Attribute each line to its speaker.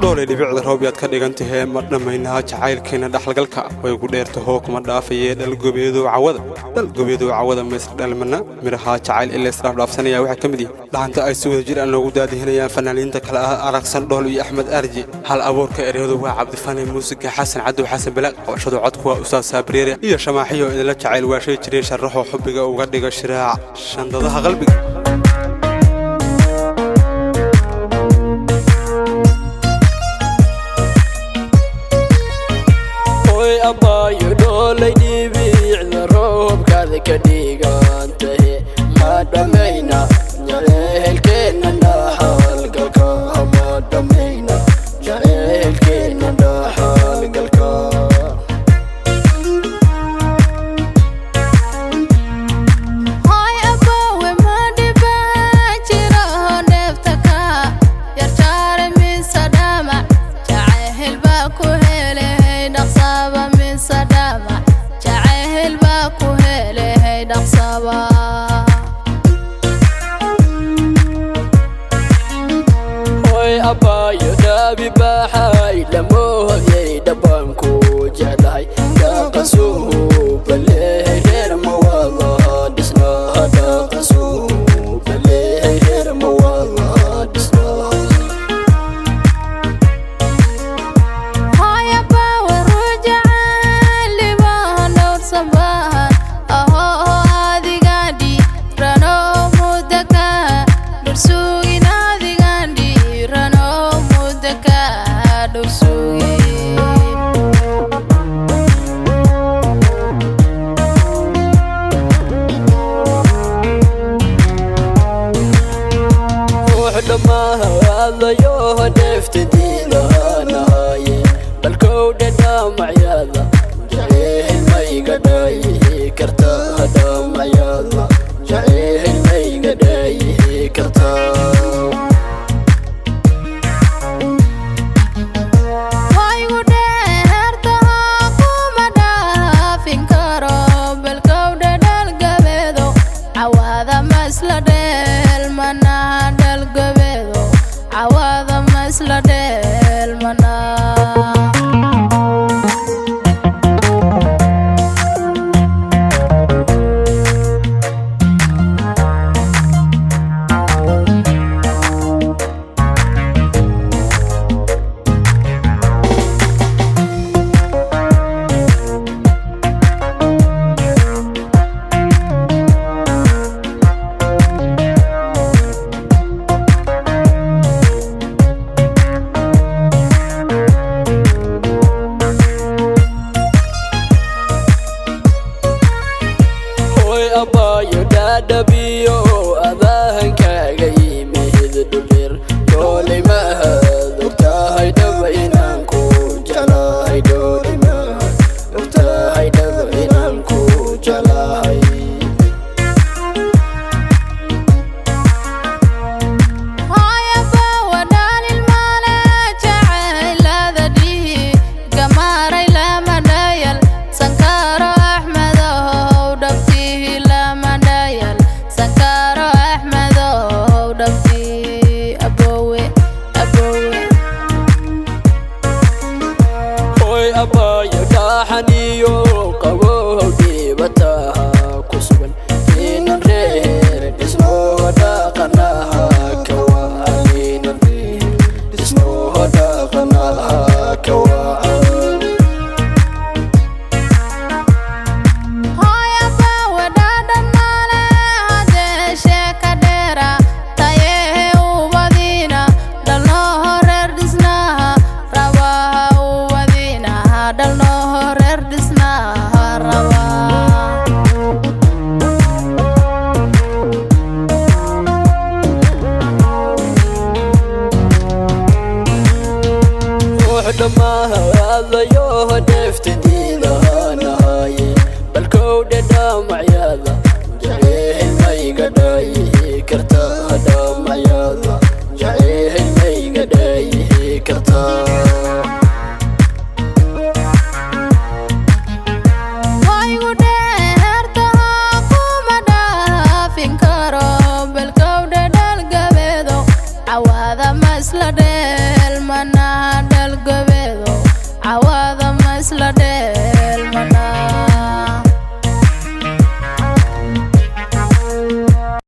Speaker 1: Dhoolay dhibicda roob yaad ka dhigan tahee, ma dhammaynaha jacaylkeenna dhaxalgalka? Way ku dheertahoo kuma dhaafayee, dhalgobeedow cawada, dhalgobeedow cawada, maysla dhalmana? Midhahaa jacayl ee laysdhaafdhaafsanaya waxaa ka mid yihi dhaanta ay si wada jir aan noogu daadihinayaan fanaaniinta kale ah Aragsan Dhool iyo Axmed Arji. Hal abuurka ereyadu waa Cabdifani, muusiga Xasan Cadow Xasan Balaaq, qabashadu codku waa Ustaad Saabriere iyo Shamaaxiyo idinla jacayl waashay jireen. Sharaxoo xubbiga uga dhiga shiraac shandadaha qalbiga.
Speaker 2: Oy abaayo dhoolay, dhibicda roobkaada ka dhigantahe, ma dhammayna jaceylkeenna dhaxalgalka? Ma dhammayna jaceylkeenna dhaxalgalka?
Speaker 3: Hoy aboowe, ma dhibaa jiro dheefta ka yarjaare mise dhamac jacayl baa ku helay dhaqsaba? Mise dhamac jacayl baa ku helay dhaqsaba?
Speaker 2: Hoy abaayo, dhaabi baxay lamohodyay, dhabaanku jeclahay dhaqasuhu balehay reer mawada dhisnaha, dhaqasuhu balehay reer mawada dhisnaha.
Speaker 3: Hoy aboowe, rujacayl dhibahan dhowrsanbahan ahoo adigan dhiirano mudaka dhursugin, adigan dhiirano mudaka dhursugin.
Speaker 2: Ruux dhammaadayo dheefta diidanahaye, balkowdha dhamacyada jaceyl mayga dhaayihi kartaa? Dhamacyada jaceyl mayga dhaayihi kartaa?
Speaker 3: Waygu dheertaha kuma dhaafin karo, balkowdha dhalgabeedo cawaada ma isla dheelmanaha? Dhalgabeedo cawaada ma isla dheelmanaa?
Speaker 2: Hoy abaayo, dhaadhabiyo adaahankaaga yimid dhulir dhoolay, mahad ogtahay dhaba inaan ku jeclahay? Dhoolay mahad ogtahay dhaba inaan ku jeclahay?
Speaker 3: Hoy aboowe, dhalil male jacaylada dhihi gamaaray, lama dhayal sankaro Axmedow dhabtihi, lama dhayal sankaro Axmedow dhabtihi, aboowe, aboowe.
Speaker 2: Hoy abaayo, dhaaxaniyo qabow dhibataha ku sugan inan reer dhisnoo dhaqanaha kawacan, inan reer dhisnoo dhaqanaha kawacan.
Speaker 3: Hoy aboowe, dhadhan male haddee sheeka dheera tayehe, ubadiina dhalnooho reer dhisnaha rabaha, ubadiinaha dhalnooho reer dhisnaha rabaa.
Speaker 2: Ruux dhammaadayo dheefta diidanahaye, balkowdha dhamacyada jaceyl mayga dhaayihi kartaa? Dhamacyada jaceyl mayga dhaayihi kartaa?
Speaker 3: Waygu dheertaha kuma dhaafin karo, balkowdha dhalgabeedo cawaada ma isla dheer. Isla.